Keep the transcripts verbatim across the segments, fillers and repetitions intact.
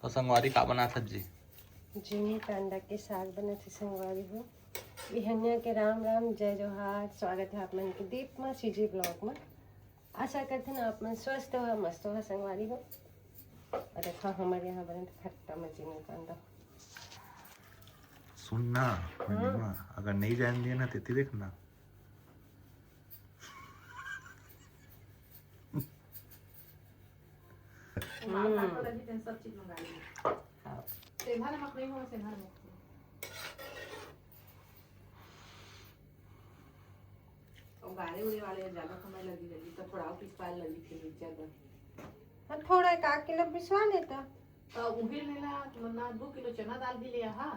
तो संगवारी, का बनात हस जी? जिमी कांदा के साग बनत हे संगवारी हो। बिहनिया के राम राम, जय जोहार, स्वागत हे आप मन के दीप मा, सीजी vlog मा। आशा करथन आप मन स्वस्थ हो, मस्त हो संगवारी हो। अउ देखा, हमर यहाँ बनत खट्टा मा जिमी कांदा। सुन ना, हाँ। मनीमा, अगर नहीं जान दिया ना, तेती देख ना। हम्म। हाँ। अउ गारे उरे वाले ज्यादा समय लगी रही, तो थोड़ा और पिसवाए लगी, फिर मिक्सचर बन। हाँ, थोड़ा एक आध किलो पिसवा लेता। तो उही लेला, ना, दो किलो चना दाल भी ले आहा,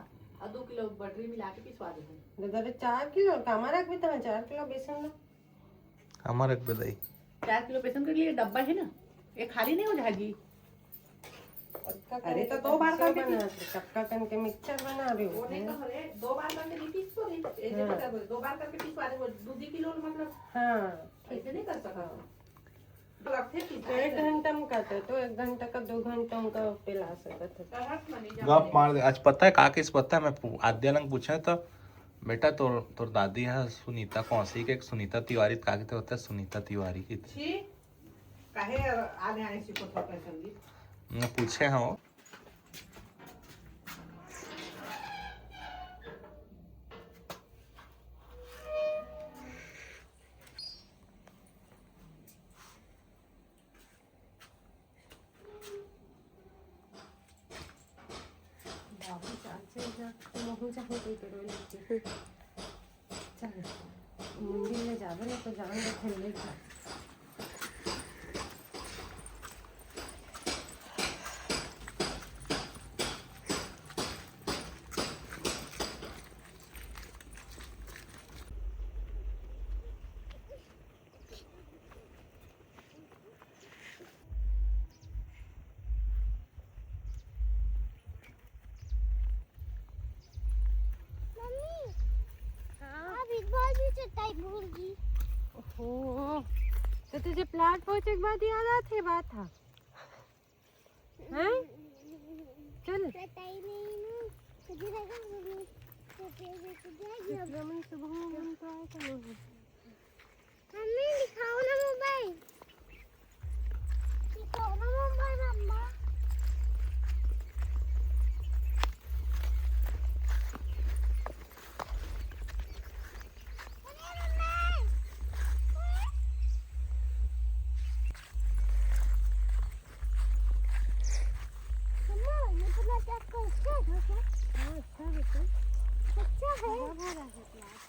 अउ दो किलो बटरी मिला के पिसवा दे। दादा रे, चार किलो, तो हमारा भी तो है, चार किलो बेसन ला। हमारा एक बदाई। चार किलो बेसन के लिए डब्बा है ना, ये खाली नहीं हो जाएगी। अरे, तो दो बार करके बना दे, चक्का कन के मिक्सचर बना दे। वो नहीं कह रहे, दो बार करके नहीं पीस को नहीं, ये हाँ। दो बार करके पिसवा दे, वो दो किलो मतलब। हाँ। ऐसे नहीं कर सकता। हाँ। तो एक घंटा में करते, तो एक घंटा का दो घंटा उनका पिला सकत है। गप मार दे। आज पता है का किस पता है, मैं पू-, आद्या लंग पूछे तो, "बेटा, तोर, तोर दादी है सुनीता कौन सी के?" "सुनीता तिवारी।" "का किते होता है सुनीता तिवारी की?" छी, काहे आने आने सीखो तो संदीप? मैं पूछे हूँ। बाबू चाल चल जा, तो महू चाहे कोई करो लेके। चल, मंदिर में जाबे ना तो जान दे खेलने का। मम्मी, हाँ? आप एक बार भी चटाई भूल गई। ओहो, तो तुझे प्लाट पहुंचे के बाद याद आते बात था, हैं? चल। चटाई नहीं ना, तुझे लगा मम्मी, चटाई लेके जाएगी अब। इतना मन सुबह में मन तो आया था ना। मम्मी, दिखाओ ना मोबाइल। दिखाओ ना मोबाइल, मम्मा। अरे मम्मा। मम्मा, ये तो मैं चेक करके देखो। हाँ, अच्छा बेटा। अच्छा है। हरा भरा है प्लाट।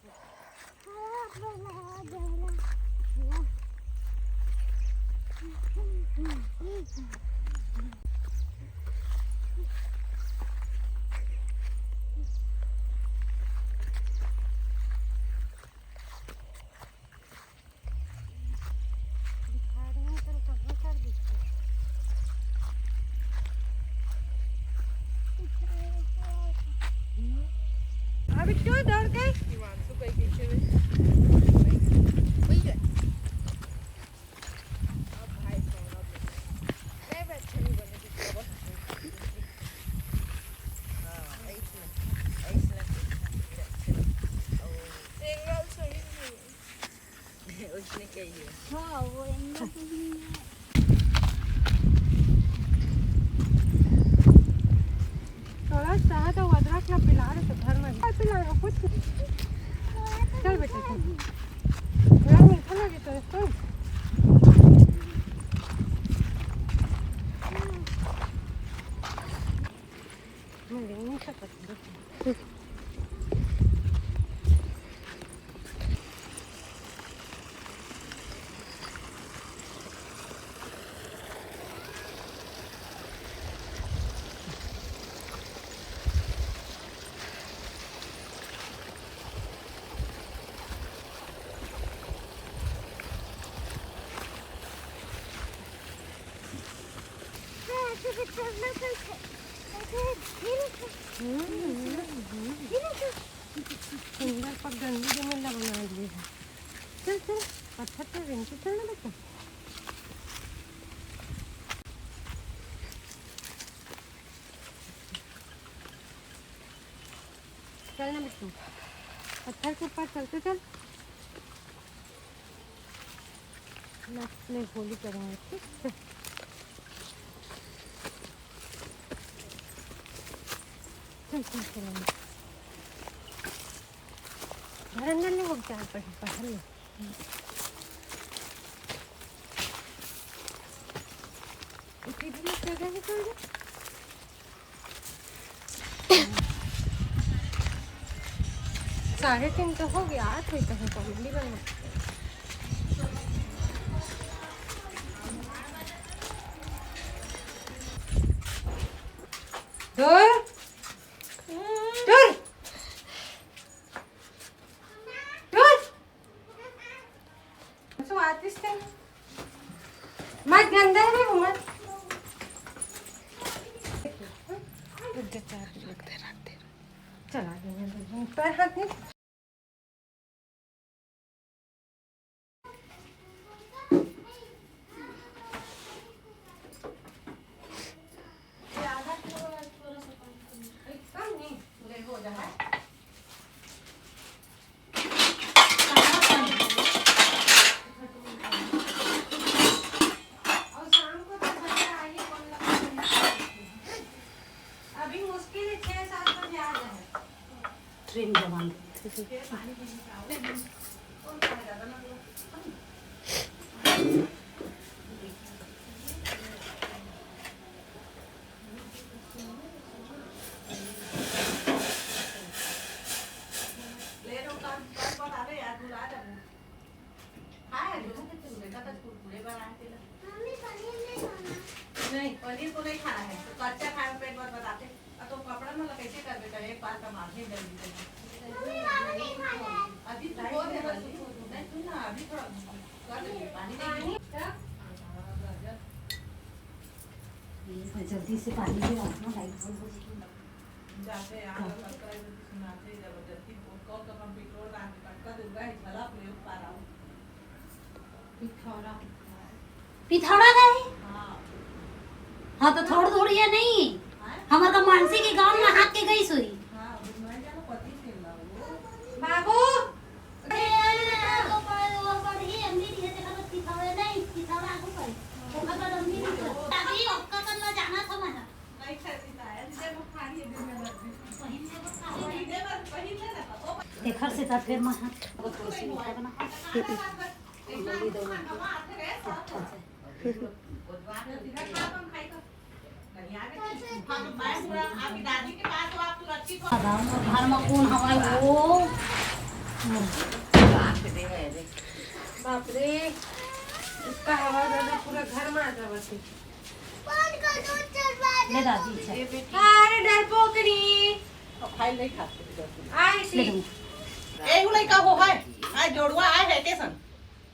अभी क्यों दौड़ गए? हिमांशु कहीं पीछे में। वही है। अब भाई सौरभ नहीं, मैं भी अच्छा नहीं बने, दूसरा बस। हाँ, ऐसे, ऐसे लगते हैं, अच्छे लगते हैं। ओ। एंगल सही नहीं है। उसने कही है। हाँ, वो एंगल सही नहीं है। थोड़ा सा तो अदरक ला पिला रहे तो घर में पिला रहे कुछ। चल बेटा, चल। घर में अच्छा लगे तो इसको। मैं ले नहीं सकती। सुंदर पगडंडी के मेला बना लिए है। चल, चल, पत्थर पे बेंच पे चल ना बेटा। चल ना बिट्टू, पत्थर के ऊपर चल, तो चल। मैं, मैं होली करूँगी, ठीक? चल। चल, चल, चल, अंदर। घर अंदर ले, वो चार पर, बाहर ले। इतनी जगह है, चल जा। साढ़े तीन तो हो गया, आठ हुई कहीं कॉमेडी बना। दूर, दूर, दूर। सो आतिश थे। मत गंदा है वो मत। रुक जा, चार रख दे, रख दे। चला गया, मैं तो पैर हाथ नहीं। ट्रेन जवान। नहीं, पनीर को नहीं खाना है, तो कच्चा खाए में पेट बदबदाथे। अब तो कपड़ा में कैसे करबे, तो एक बार तो मार ही दे दीजिए। अभी तो हो गया, नहीं, सुन ना, अभी थोड़ा कर दे, पानी नहीं। जल्दी से पानी भी रखना, लाइट बंद हो जाएगी। जाते आग लग कर सुनाते जबरदस्ती, कल तो हम पेट्रोल डाल के कटका दूंगा, झलक ले पार आओ। पिथौरा। पिथौरा गए? हाँ। हाँ, तो थोड़ थोड़ ये नहीं। हाँ? हमार का मानसी के गांव में हाथ के गई सोई। हाँ, वो मैं जाना पति से ना वो। बाबू! ए, तो पर, वो पर ही अम्मी दिए देखा तो पिथौरा नहीं, पिथौरा आगू पर। देखा तो अम्मी दिए। अभी पक्का करना जाना था मैं। एखर से त फेर मैं हाथ। घर में कौन हवा है वो? बाप रे, इसका हवा ज्यादा पूरा घर में आ जावत है। ले दादी, चल। अरे डरपोकनी। फाइल नहीं खाते। आए ले सी। दो। ए, उ लइका हो है। आए जोड़ुआ आए है कैसन?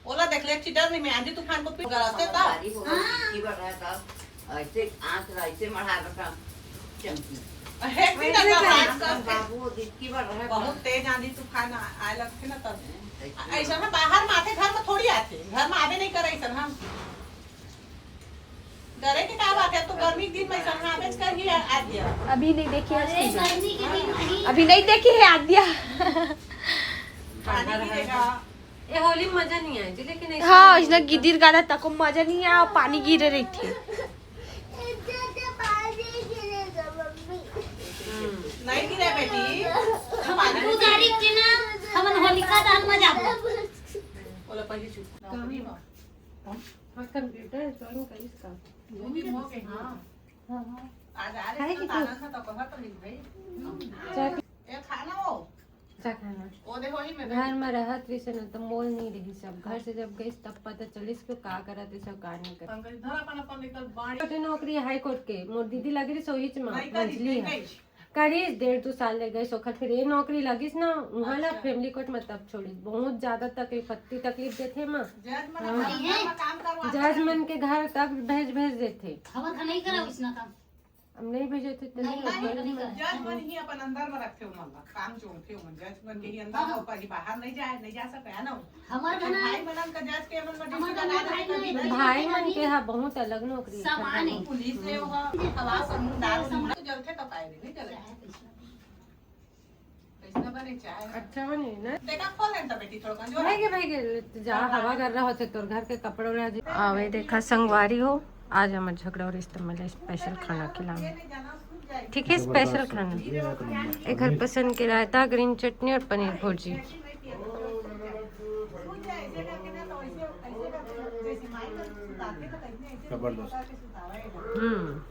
ओला देख ले, चिटर नहीं में आंधी तूफान को पी-, गरजते ता। बारी हो, हाँ। की बार रहा था। ऐसे आंख रहा, ऐसे मढ़ा रहा था। चमकी। हे, की ऐसे ना कर रहा है। बाबू, जितकी बार रहा था। बहुत तेज आंधी तूफान आ-, आए लगते ना तब। ऐसे। ऐसा ना बाहर माथे घर में थोड़ी आते। घर में आवे नहीं करे ऐसा हम। डरे के का बात है, तू गर्मी के दिन में संभावेज कर ही आ, आ गया। अभी नहीं देखी है अरे, इसकी। गर्मी के दिन में ही। अभी नहीं देखी है आद्या। पानी गिरेगा। ये होली में मजा नहीं आए जी, लेकिन ऐसा हाँ, नहीं इसने होता। गिदिर गादा तको मजा नहीं आया और पानी गिरे रही थी। हम्म। नहीं गिरा बेटी। पानी तू गाड़ी के ना, हमन होलिका दहन में जाबो। बोला पहले चुप। हाँ, कंप्यूटर ज्वाइन करिस का? वो भी हो गए, हाँ। हाँ, हाँ। आज आ रहे हैं तो ताना था तो कहा तो मिल गई। चाय पी- ये खाना हो। चाय खाना। वो देखो ही में घर में रहत रहिस न तो मोल नहीं रही सब। घर से जब गइस तब पता चलिस कि का करत है सब का नहीं करत। पंकज धर अपन, अपन निकल बाड़ी। छोटी नौकरी हाई कोर्ट के, मोर दीदी लगे रही सोहिच में, नहीं करी, मंझली नहीं है। करी। करिस, डेढ़ दू साल ले गइस, ओखर फिर ये नौकरी लगिस ना, उहाँ ला अच्छा। फैमिली कोर्ट में तब छोड़िस। बहुत ज्यादा तकलीफ, अत्ती तकलीफ देथे माँ। जज मन हाँ। अपन घर में काम करवाते जज हैं। मन के घर तक भेज, भेज देथे। हमर घर नहीं करा उसना काम। अब नहीं भेजे थे तो नहीं, नहीं, नहीं, नहीं, नहीं। जज मन ही अपन अंदर में रखते हो, मतलब काम जो होते हो, जज मन के ही अंदर हाँ। में, ऊपर ही बाहर नहीं जाए, नहीं जा सकते, है ना? हमार लेकिन बना भाई बहन का जांच के मन में हमार डिस्ट्रिक्ट बना बना भाई देते नहीं, कभी भाई नहीं। मन के हा बहुत अलग नौकरी है, सामान है। पुलिस ले हो, हवा समूह दारू समूह तो जलते तो पाए नहीं जले। चाहे पैसा। अच्छा बनी ना। देखा, खोल लेता बेटी थोड़ा जो है। भाई के, भाई के, जा, हवा कर रहा होते तोर घर के कपड़ा उड़ा जी। आवे देखा संगवारी हो, आज हमर झगड़ा हो रहिस त मैं स्पेशल खाना खिलाऊं। ठीक है, स्पेशल खाना। एक घर पसंद के रायता, ग्रीन चटनी और पनीर भुर्जी। जबरदस्त। हम्म।